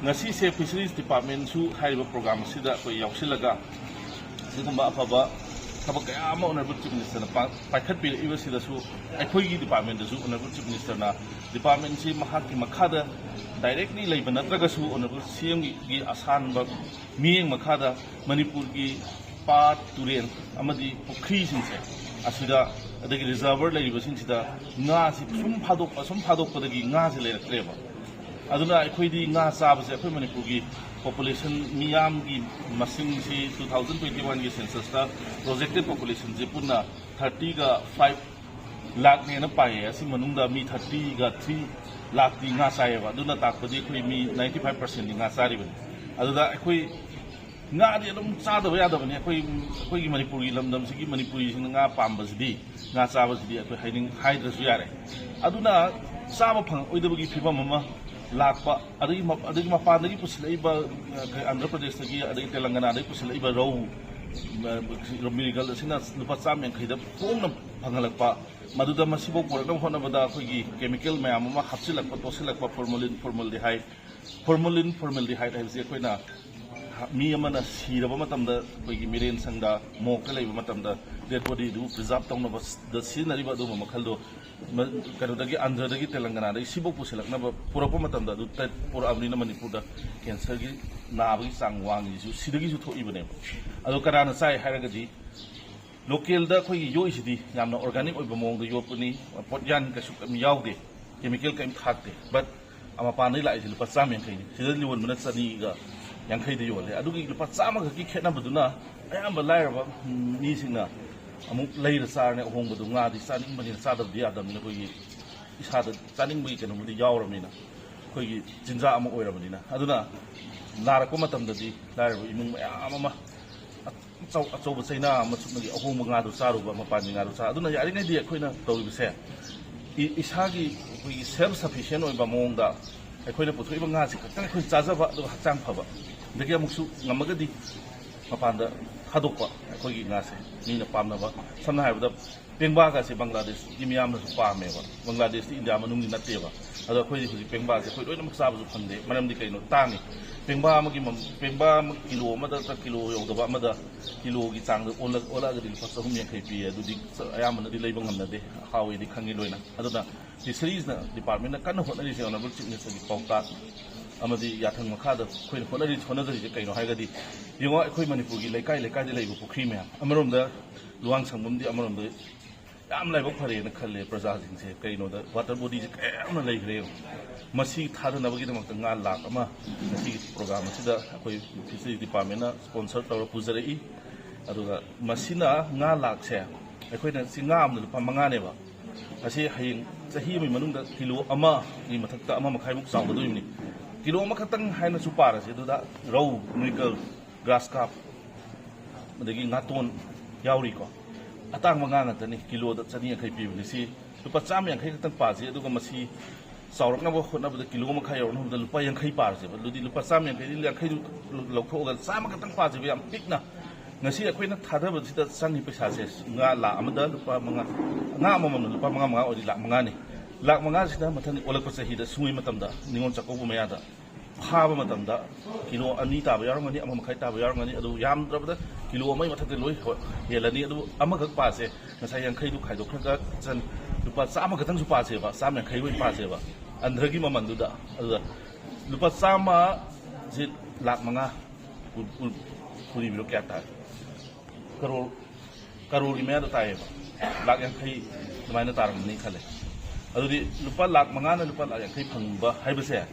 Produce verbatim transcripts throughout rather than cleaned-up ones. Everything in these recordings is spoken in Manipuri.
ꯉꯁꯤꯁꯦ ꯐꯤꯁꯔꯤꯁ ꯗꯤꯄꯥꯔꯠꯃꯦꯟꯁꯨ ꯍꯥꯏꯔꯤꯕ ꯄ꯭ꯔꯣꯒ꯭ꯔꯥꯝ ꯑꯁꯤꯗ ꯑꯩꯈꯣꯏ ꯌꯥꯎꯁꯤꯜꯂꯒ, ꯁꯤꯒꯨꯝꯕ ꯑꯐꯕ ꯊꯕꯛ ꯀꯌꯥ ꯑꯃ ꯑꯣꯅꯔꯦꯕꯜ ꯆꯤꯐ ꯃꯤꯅꯤꯁꯇꯔꯅ ꯄꯥꯏꯈꯠꯄꯤꯔꯛꯏꯕꯁꯤꯗꯁꯨ ꯑꯩꯈꯣꯏꯒꯤ ꯗꯤꯄꯥꯔꯠꯃꯦꯟꯗꯁꯨ ꯑꯣꯅꯔꯦꯕꯜ ꯆꯤꯐ ꯃꯤꯅꯤꯁꯇꯔꯅ ꯗꯤꯄꯥꯔꯠꯃꯦꯟꯁꯤ ꯃꯍꯥꯛꯀꯤ ꯃꯈꯥꯗ ꯗꯥꯏꯔꯦꯛꯂꯤ ꯂꯩꯕ ꯅꯠꯇ꯭ꯔꯒꯁꯨ ꯑꯣꯅꯔꯦꯕꯜ ꯁꯤ ꯑꯦꯝꯒꯤ ꯑꯁꯥꯟꯕ ꯃꯤꯠꯌꯦꯡ ꯃꯈꯥꯗ ꯃꯅꯤꯄꯨꯔꯒꯤ ꯄꯥꯠ, ꯇꯨꯔꯦꯜ ꯑꯃꯗꯤ ꯄꯨꯈ꯭ꯔꯤꯁꯤꯡꯁꯦ ꯑꯁꯤꯗ, ꯑꯗꯒꯤ ꯔꯤꯖꯔꯚꯔ ꯂꯩꯔꯤꯕꯁꯤꯡꯁꯤꯗ ꯉꯥꯁꯤ ꯁꯨꯝ ꯐꯥꯗꯣꯛꯄ, ꯁꯨꯝ ꯐꯥꯗꯣꯛꯄꯗꯒꯤ ꯉꯥꯁꯤ ꯂꯩꯔꯛꯇ꯭ꯔꯦꯕ꯫ ꯑꯗꯨꯅ ꯑꯩꯈꯣꯏꯗꯤ ꯉꯥ ꯆꯥꯕꯁꯦ, ꯑꯩꯈꯣꯏ ꯃꯅꯤꯄꯨꯔꯒꯤ ꯄꯣꯄꯨꯂꯦꯁꯟ, ꯃꯤꯌꯥꯝꯒꯤ ꯃꯁꯤꯡꯁꯤ two thousand twenty one ꯒꯤ ꯁꯦꯟꯁꯁꯇ ꯄ꯭ꯔꯣꯖꯦꯛꯇꯦꯠ ꯄꯣꯄꯨꯂꯦꯁꯟꯁꯦ ꯄꯨꯟꯅ thirty ꯒ five ꯂꯥꯛꯅꯦꯅ ꯄꯥꯏꯌꯦ꯫ ꯑꯁꯤ ꯃꯅꯨꯡꯗ ꯃꯤ thirty ꯒ three ꯂꯥꯛꯇꯤ ꯉꯥ ꯆꯥꯏꯌꯦꯕ꯫ ꯑꯗꯨꯅ ꯇꯥꯛꯄꯗꯤ ꯑꯩꯈꯣꯏ ꯃꯤ ninety five percent ꯗꯤ ꯉꯥ ꯆꯥꯔꯤꯕꯅꯤ꯫ ꯑꯗꯨꯗ ꯑꯩꯈꯣꯏ ꯉꯥꯗꯤ ꯑꯗꯨꯝ ꯆꯥꯗꯕ ꯌꯥꯗꯕꯅꯤ꯫ ꯑꯩꯈꯣꯏ, ꯑꯩꯈꯣꯏꯒꯤ ꯃꯅꯤꯄꯨꯔꯒꯤ ꯂꯝꯗꯝꯁꯤꯒꯤ ꯃꯅꯤꯄꯨꯔꯤꯁꯤꯡꯅ ꯉꯥ ꯄꯥꯝꯕꯁꯤꯗꯤ, ꯉꯥ ꯆꯥꯕꯁꯤꯗꯤ ꯑꯩꯈꯣꯏ ꯍꯥꯏꯅꯤꯡ-, ꯍꯥꯏꯗ꯭ꯔꯁꯨ ꯌꯥꯔꯦ꯫ ꯑꯗꯨꯅ ꯆꯥꯕ ꯐꯪꯉꯛꯑꯣꯏꯗꯕꯒꯤ ꯐꯤꯕꯝ ꯑꯃ ꯂꯥꯛꯄ, ꯑꯗꯒꯤ ꯃ-, ꯑꯗꯒꯤ ꯃꯄꯥꯟꯗꯒꯤ ꯄꯨꯁꯤꯜꯂꯛꯏꯕ, ꯑ, ꯑꯟꯙ꯭ꯔ ꯄ꯭ꯔꯗꯦꯁꯇꯒꯤ, ꯑꯗꯒꯤ ꯇꯦꯂꯪꯒꯅꯥꯗꯒꯤ ꯄꯨꯁꯤꯜꯂꯛꯏꯕ ꯔꯧ, ꯑ, ꯃꯤꯔꯒꯜ ꯑꯁꯤꯅ ꯂꯨꯄꯥ ꯆꯥꯝꯃ ꯌꯥꯡꯈꯩꯗ ꯍꯣꯡꯅ ꯐꯪꯍꯜꯂꯛꯄ, ꯃꯗꯨꯗ ꯃꯁꯤꯐꯥꯎ ꯄꯨꯔꯛꯅꯕ ꯍꯣꯠꯅꯕꯗ ꯑꯩꯈꯣꯏꯒꯤ ꯀꯦꯃꯤꯀꯦꯜ ꯃꯌꯥꯝ ꯑꯃ ꯍꯥꯞꯆꯤꯜꯂꯛꯄ, ꯇꯣꯠꯁꯤꯜꯂꯛꯄ, ꯐꯣꯔꯃꯣꯂꯤꯟ, ꯐꯣꯔꯃꯜꯗꯤꯍꯥꯏꯗ, ꯐꯣꯔꯃꯣꯂꯤꯟ, ꯐꯣꯔꯃꯜꯗꯤꯍꯥꯏꯗ ꯍꯥꯏꯕꯁꯤ ꯑꯩꯈꯣꯏꯅ ꯃꯤ ꯑꯃꯅ ꯁꯤꯔꯕ ꯃꯇꯝꯗ ꯑꯩꯈꯣꯏꯒꯤ ꯃꯤꯔꯦꯟ ꯁꯪꯗ, ꯃꯣꯔꯒꯇ ꯂꯩꯕ ꯃꯇꯝꯗ ꯗꯦꯗ ꯕꯣꯗꯤꯗꯨ ꯄ꯭ꯔꯤꯖꯥꯔꯚ ꯇꯧꯅꯕꯗ ꯁꯤꯖꯤꯟꯅꯔꯤꯕ ꯑꯗꯨꯒꯨꯝꯕ ꯃꯈꯜꯗꯣ ꯃ-, ꯀꯩꯅꯣꯗꯒꯤ, ꯑꯟꯙ꯭ꯔꯗꯒꯤ ꯇꯦꯂꯪꯒꯅꯥꯗꯒꯤ ꯁꯤꯐꯥꯎ ꯄꯨꯁꯤꯜꯂꯛꯅꯕ ꯄꯨꯔꯛꯄ ꯃꯇꯝꯗ ꯑꯗꯨ ꯇ-, ꯄꯨꯔꯛꯑꯕꯅꯤꯅ ꯃꯅꯤꯄꯨꯔꯗ ꯀꯦꯟꯁꯔꯒꯤ ꯅꯥꯕꯒꯤ ꯆꯥꯡ ꯋꯥꯡꯉꯤꯁꯤꯁꯨ ꯁꯤꯗꯒꯤꯁꯨ ꯊꯣꯛꯏꯕꯅꯦꯕ꯫ ꯑꯗꯣ ꯀꯅꯥꯅ ꯆꯥꯏ ꯍꯥꯏꯔꯒꯗꯤ, ꯂꯣꯀꯦꯜꯗ ꯑꯩꯈꯣꯏꯒꯤ ꯌꯣꯛꯏꯁꯤꯗꯤ ꯌꯥꯝꯅ ꯑꯣꯔꯒꯥꯅꯤꯛ ꯑꯣꯏꯕ ꯃꯑꯣꯡꯗ ꯌꯣꯛꯄꯅꯤ, ꯄꯣꯠꯌꯥꯟ ꯀꯩꯁꯨ ꯀꯩꯝ ꯌꯥꯎꯗꯦ, ꯀꯦꯃꯤꯀꯦꯜ ꯀꯩꯝ ꯊꯥꯛꯇꯦ꯫ ꯕꯠ ꯃꯄꯥꯟꯗꯩ ꯂꯥꯛꯏꯁꯦ ꯂꯨꯄꯥ ꯆꯥꯝꯃ ꯌꯥꯡꯈꯩꯅꯤ, ꯁꯤꯗ ꯌꯣꯟꯕꯅ ꯆꯅꯤꯒ ꯌꯥꯡꯈꯩꯗ ꯌꯣꯜꯂꯦ꯫ ꯑꯗꯨꯒꯤ ꯂꯨꯄꯥ ꯆꯥꯝꯃ ꯈꯛꯀꯤ ꯈꯦꯠꯅꯕꯗꯨꯅ ꯑꯌꯥꯝꯕ ꯂꯥꯏꯔꯕ ꯃꯤꯁꯤꯡꯅ ꯑꯃꯨꯛ ꯂꯩꯔ ꯆꯥꯔꯅꯤ꯫ ꯑꯍꯣꯡꯕꯗꯣ, ꯉꯥꯗꯤ ꯆꯥꯅꯤꯡꯕꯅꯤꯅ ꯆꯥꯗꯕꯗꯤ ꯌꯥꯗꯕꯅꯤꯅ, ꯑꯩꯈꯣꯏꯒꯤ ꯏꯁꯥꯗ ꯆꯥꯅꯤꯡꯕꯒꯤ ꯀꯩꯅꯣꯕꯨꯗꯤ ꯌꯥꯎꯔꯕꯅꯤꯅ, ꯑꯩꯈꯣꯏꯒꯤ ꯆꯤꯟꯖꯥꯛ ꯑꯃ ꯑꯣꯏꯔꯕꯅꯤꯅ꯫ ꯑꯗꯨꯅ ꯅꯥꯔꯛꯄ ꯃꯇꯝꯗꯗꯤ ꯂꯥꯏꯔꯕ ꯏꯃꯨꯡ ꯃꯌꯥꯝ ꯑꯃ ꯑꯆꯧ-, ꯑꯆꯧꯕ ꯆꯩꯅꯥ ꯑꯃ ꯆꯨꯞꯅꯒꯤ ꯑꯍꯣꯡꯕ ꯉꯥꯗꯨ ꯆꯥꯔꯨꯕ, ꯃꯄꯥꯟꯒꯤ ꯉꯥꯗꯨ ꯆꯥ-, ꯑꯗꯨꯅ ꯌꯥꯔꯤꯉꯩꯗꯤ ꯑꯩꯈꯣꯏꯅ ꯇꯧꯔꯤꯕꯁꯦ, ꯏ-, ꯏꯁꯥꯒꯤ ꯑꯩꯈꯣꯏꯒꯤ ꯁꯦꯜꯐ ꯁꯐꯤꯁꯤꯌꯦꯟ ꯑꯣꯏꯕ ꯃꯑꯣꯡꯗ ꯑꯩꯈꯣꯏꯅ ꯄꯨꯊꯣꯛꯏꯕ ꯉꯥꯁꯤ ꯈꯛꯇꯪ ꯑꯩꯈꯣꯏ ꯆꯥꯖꯕ, ꯑꯗꯨꯒ ꯍꯛꯆꯥꯡ ꯐꯕ, ꯑꯗꯒꯤ ꯑꯃꯨꯛꯁꯨ ꯉꯝꯃꯒꯗꯤ ꯃꯄꯥꯟꯗ ꯊꯥꯗꯣꯛꯄ, ꯑꯩꯈꯣꯏꯒꯤ ꯉꯥꯁꯦ ꯃꯤꯅ ꯄꯥꯝꯅꯕ, ꯁꯝꯅ ꯍꯥꯏꯔꯕꯗ ꯄꯦꯡꯕꯥꯒꯁꯦ ꯕꯪꯒ꯭ꯂꯥꯗꯦꯁꯀꯤ ꯃꯤꯌꯥꯝꯅꯁꯨ ꯄꯥꯝꯃꯦꯕ꯫ ꯕꯪꯒ꯭ꯂꯥꯗꯦꯁꯇꯤ ꯏꯟꯗꯤꯌꯥ ꯃꯅꯨꯡꯒꯤ ꯅꯠꯇꯦꯕ꯫ ꯑꯗꯣ ꯑꯩꯈꯣꯏꯗꯤ ꯍꯧꯖꯤꯛ ꯄꯦꯡꯕꯥꯁꯦ ꯑꯩꯈꯣꯏ ꯂꯣꯏꯅꯃꯛ ꯆꯥꯕꯁꯨ ꯐꯪꯗꯦ꯫ ꯃꯔꯝꯗꯤ ꯀꯩꯅꯣ? ꯇꯥꯡꯉꯤ꯫ ꯄꯦꯡꯕꯥ ꯑꯃꯒꯤ ꯃꯝ-, ꯄꯦꯡꯕꯥ ꯑꯃ ꯀꯤꯂꯣ ꯑꯃꯗ ꯅꯠꯇ꯭ꯔꯒ ꯀꯤꯂꯣ ꯌꯧꯗꯕ ꯑꯃꯗ ꯀꯤꯂꯣꯒꯤ ꯆꯥꯡꯗ ꯑꯣꯜꯂ-, ꯑꯣꯜꯂꯛꯑꯒꯗꯤ ꯂꯨꯄꯥ ꯆꯍꯨꯝ ꯌꯥꯡꯈꯩ ꯄꯤꯌꯦ꯫ ꯑꯗꯨꯗꯤ ꯑꯌꯥꯝꯕꯅꯗꯤ ꯂꯩꯕ ꯉꯝꯅꯗꯦ, ꯍꯥꯎꯋꯦꯗꯤ ꯈꯪꯉꯤ ꯂꯣꯏꯅ꯫ ꯑꯗꯨꯅ ꯐꯤꯁꯔꯤꯁꯅ ꯗꯤꯄꯥꯔꯠꯃꯦꯟꯅ ꯀꯟꯅ ꯍꯣꯠꯅꯔꯤꯁꯦ, ꯑꯣꯅꯔꯦꯕꯜ ꯆꯤꯐ ꯃꯤꯅꯤꯁꯇꯔꯒꯤ ꯄꯥꯎꯇꯥꯛ ꯑꯃꯗꯤ ꯌꯥꯊꯪ ꯃꯈꯥꯗ ꯑꯩꯈꯣꯏꯅ ꯍꯣꯠꯅꯔꯤ-, ꯍꯣꯠꯅꯖꯔꯤꯁꯦ ꯀꯩꯅꯣ ꯍꯥꯏꯔꯒꯗꯤ, ꯌꯦꯡꯉꯣ, ꯑꯩꯈꯣꯏ ꯃꯅꯤꯄꯨꯔꯒꯤ ꯂꯩꯀꯥꯏ ꯂꯩꯀꯥꯏꯗ ꯂꯩꯕ ꯄꯨꯈ꯭ꯔꯤ ꯃꯌꯥꯝ, ꯑꯃꯔꯣꯝꯗ ꯂꯨꯋꯥꯡ ꯁꯪꯕꯝꯗꯤ ꯑꯃꯔꯣꯝꯗ ꯌꯥꯝ ꯂꯥꯏꯕꯛ ꯐꯔꯦꯅ ꯈꯜꯂꯦ ꯄ꯭ꯔꯖꯥꯁꯤꯡꯁꯦ꯫ ꯀꯩꯅꯣꯗ ꯋꯥꯇꯔ ꯕꯣꯗꯤꯁꯦ ꯀꯌꯥꯝꯅ ꯂꯩꯈ꯭ꯔꯦ ꯌꯦꯡꯉꯣ꯫ ꯃꯁꯤ ꯊꯥꯗꯅꯕꯒꯤꯗꯃꯛꯇ ꯉꯥ ꯂꯥꯛ ꯑꯃ ꯉꯁꯤꯒꯤ ꯄ꯭ꯔꯣꯒ꯭ꯔꯥꯝ ꯑꯁꯤꯗ ꯑꯩꯈꯣꯏ ꯐꯤꯁꯔꯤꯁ ꯗꯤꯄꯥꯔꯠꯃꯦꯟꯅ ꯁ꯭ꯄꯣꯟꯁꯔ ꯇꯧꯔ ꯄꯨꯖꯔꯛꯏ꯫ ꯑꯗꯨꯒ ꯃꯁꯤꯅ ꯉꯥ ꯂꯥꯛꯁꯦ ꯑꯩꯈꯣꯏꯅ ꯁꯤ ꯉꯥ ꯑꯃꯗ ꯂꯨꯄꯥ ꯃꯉꯥꯅꯦꯕ꯫ ꯑꯁꯤ ꯍꯌꯦꯡ ꯆꯍꯤ ꯑꯃꯒꯤ ꯃꯅꯨꯡꯗ ꯀꯤꯂꯣ ꯑꯃꯒꯤ ꯃꯊꯛꯇ ꯑꯃ ꯃꯈꯥꯏꯃꯨꯛ ꯆꯥꯎꯒꯗꯣꯔꯤꯕꯅꯤ꯫ ꯀꯤꯂꯣ ꯑꯃꯈꯛꯇꯪ ꯍꯥꯏꯅꯁꯨ ꯄꯥꯔꯁꯦ, ꯑꯗꯨꯗ ꯔꯧ, ꯅꯨꯏꯀꯜ, ꯒ꯭ꯔꯥꯁ ꯀꯥꯞ, ꯑꯗꯒꯤ ꯉꯥꯇꯣꯟ ꯌꯥꯎꯔꯤꯀꯣ꯫ ꯑꯇꯥꯡꯕ ꯉꯥ ꯉꯥꯛꯇꯅꯤ, ꯀꯤꯂꯣꯗ ꯆꯅꯤ ꯌꯥꯡꯈꯩ ꯄꯤꯕꯅꯤ꯫ ꯁꯤ ꯂꯨꯄꯥ ꯆꯥꯝꯃ ꯌꯥꯡꯈꯩ ꯈꯛꯇꯪ ꯄꯥꯁꯤ, ꯑꯗꯨꯒ ꯃꯁꯤ ꯆꯥꯎꯔꯛꯅꯕ ꯍꯣꯠꯅꯕꯗ ꯀꯤꯂꯣ ꯃꯈꯥꯏ ꯌꯧꯔꯛꯅꯕꯗ ꯂꯨꯄꯥ ꯌꯥꯡꯈꯩ ꯄꯥꯔꯁꯦꯕ꯫ ꯑꯗꯨꯗꯤ ꯂꯨꯄꯥ ꯆꯥꯝꯃ ꯌꯥꯡꯈꯩꯗꯤ ꯌꯥꯡꯈꯩꯗꯨ ꯂꯧꯊꯣꯛꯑꯒ ꯆꯥꯝꯃ ꯈꯛꯇꯪ ꯄꯥꯁꯦꯕ, ꯌꯥꯝ ꯄꯤꯛꯅ꯫ ꯉꯁꯤ ꯑꯩꯈꯣꯏꯅ ꯊꯥꯗꯕꯁꯤꯗ ꯆꯪꯉꯤ ꯄꯩꯁꯥꯁꯦ ꯉꯥ ꯂꯥꯛ ꯑꯃꯗ ꯂꯨꯄꯥ ꯃꯉꯥ, ꯉꯥ ꯑꯃꯃꯝꯅ ꯂꯨꯄꯥ ꯃꯉꯥ ꯃꯉꯥ ꯑꯣꯏꯔꯗꯤ ꯂꯥꯛ ꯃꯉꯥꯅꯤ꯫ ꯂꯥꯛ ꯃꯉꯥꯁꯤꯅ ꯃꯊꯪ ꯑꯣꯜꯂꯛꯄ ꯆꯍꯤꯗ ꯁꯨꯡꯉꯩ ꯃꯇꯝꯗ ꯅꯤꯉꯣꯜ ꯆꯥꯛꯀꯧꯕ ꯃꯌꯥꯗ ꯐꯥꯕ ꯃꯇꯝꯗ ꯀꯤꯂꯣ ꯑꯅꯤ ꯇꯥꯕ ꯌꯥꯎꯔꯝꯒꯅꯤ, ꯑꯃ ꯃꯈꯥꯏ ꯇꯥꯕ ꯌꯥꯎꯔꯝꯒꯅꯤ, ꯑꯗꯨ ꯌꯥꯝꯗ꯭ꯔꯕꯗ ꯀꯤꯂꯣ ꯑꯃꯒꯤ ꯃꯊꯛꯇ ꯂꯣꯏ ꯍꯣ-, ꯍꯦꯜꯂꯅꯤ꯫ ꯑꯗꯨ ꯑꯃꯈꯛ ꯄꯥꯁꯦ, ꯉꯁꯥꯏ ꯌꯥꯡꯈꯩꯗꯨ ꯈꯥꯏꯗꯣꯛꯈ꯭ꯔꯒ ꯆꯟ-, ꯂꯨꯄꯥ ꯆꯥꯝꯃ ꯈꯛꯇꯪꯁꯨ ꯄꯥꯁꯦꯕ, ꯆꯥꯝꯃ ꯌꯥꯡꯈꯩ ꯑꯣꯏꯅ ꯄꯥꯁꯦꯕ, ꯑꯟꯙ꯭ꯔꯒꯤ ꯃꯃꯜꯗꯨꯗ꯫ ꯑꯗꯨꯗ ꯂꯨꯄꯥ ꯆꯥꯝꯃꯁꯤ ꯂꯥꯛ ꯃꯉꯥ ꯄꯨ-, ꯄꯨ-, ꯄꯨꯔꯤꯕꯤꯔꯣ? ꯀꯌꯥ ꯇꯥꯔꯦ? ꯀꯔꯣꯔ, ꯀꯔꯣꯔꯒꯤ ꯃꯌꯥꯗ ꯇꯥꯏꯌꯦꯕ꯫ ꯂꯥꯛ ꯌꯥꯡꯈꯩ ꯑꯗꯨꯃꯥꯏꯅ ꯇꯥꯔꯝꯒꯅꯤ ꯈꯜꯂꯦ꯫ ꯑꯗꯨꯗꯤ ꯂꯨꯄꯥ ꯂꯥꯛ ꯃꯉꯥꯅ ꯂꯨꯄꯥ ꯂꯥꯛ ꯌꯥꯡꯈꯩ ꯐꯪꯕ ꯍꯥꯏꯕꯁꯦ,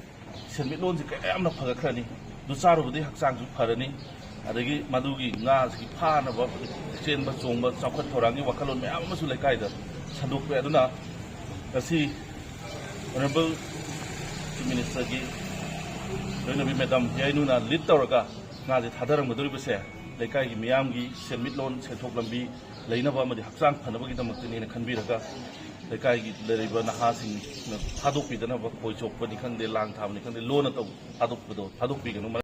ꯁꯦꯟꯃꯤꯠꯂꯣꯟꯁꯦ ꯀꯌꯥ ꯌꯥꯝꯅ ꯐꯒꯠꯈ꯭ꯔꯅꯤ꯫ ꯑꯗꯨ ꯆꯥꯔꯨꯕꯗꯒꯤ ꯍꯛꯆꯥꯡꯁꯨ ꯐꯔꯅꯤ, ꯑꯗꯒꯤ ꯃꯗꯨꯒꯤ ꯉꯥꯁꯤꯒꯤ ꯐꯥꯅꯕ ꯆꯦꯟꯕ ꯆꯣꯡꯕ, ꯆꯥꯎꯈꯠ ꯊꯧꯔꯥꯡꯒꯤ ꯋꯥꯈꯜꯂꯣꯟ ꯃꯌꯥꯝ ꯑꯃꯁꯨ ꯂꯩꯀꯥꯏꯗ ꯁꯟꯗꯣꯛꯄ ꯌꯥꯏ꯫ ꯑꯗꯨꯅ ꯉꯁꯤ ꯑꯣꯅꯔꯦꯕꯜ ꯆꯤꯐ ꯃꯤꯅꯤꯁꯇꯔꯒꯤ ꯂꯣꯏꯅꯕꯤ ꯃꯦꯗꯥꯝ ꯌꯥꯏꯅꯨꯅ ꯂꯤꯗ ꯇꯧꯔꯒ ꯉꯥꯁꯦ ꯊꯥꯗꯔꯝꯒꯗꯧꯔꯤꯕꯁꯦ ꯂꯩꯀꯥꯏꯒꯤ ꯃꯤꯌꯥꯝꯒꯤ ꯁꯦꯟꯃꯤꯠꯂꯣꯟ, ꯁꯦꯟꯊꯣꯛ ꯂꯝꯕꯤ ꯂꯩꯅꯕ ꯑꯃꯗꯤ ꯍꯛꯆꯥꯡ ꯐꯅꯕꯒꯤꯗꯃꯛꯇꯅꯦꯅ ꯈꯟꯕꯤꯔꯒ, ꯂꯩꯀꯥꯏꯒꯤ ꯂꯩꯔꯤꯕ ꯅꯍꯥꯁꯤꯡꯅ ꯊꯥꯗꯣꯛꯄꯤꯗꯅꯕ, ꯈꯣꯏ ꯆꯣꯞꯄꯅꯤ ꯈꯪꯗꯦ, ꯂꯥꯡ ꯊꯥꯕꯅꯤ ꯈꯪꯗꯦ, ꯂꯣꯟꯅ ꯇꯧ-, ꯊꯥꯗꯣꯛꯄꯗꯣ ꯊꯥꯗꯣꯛꯄꯤꯒꯅꯨ꯫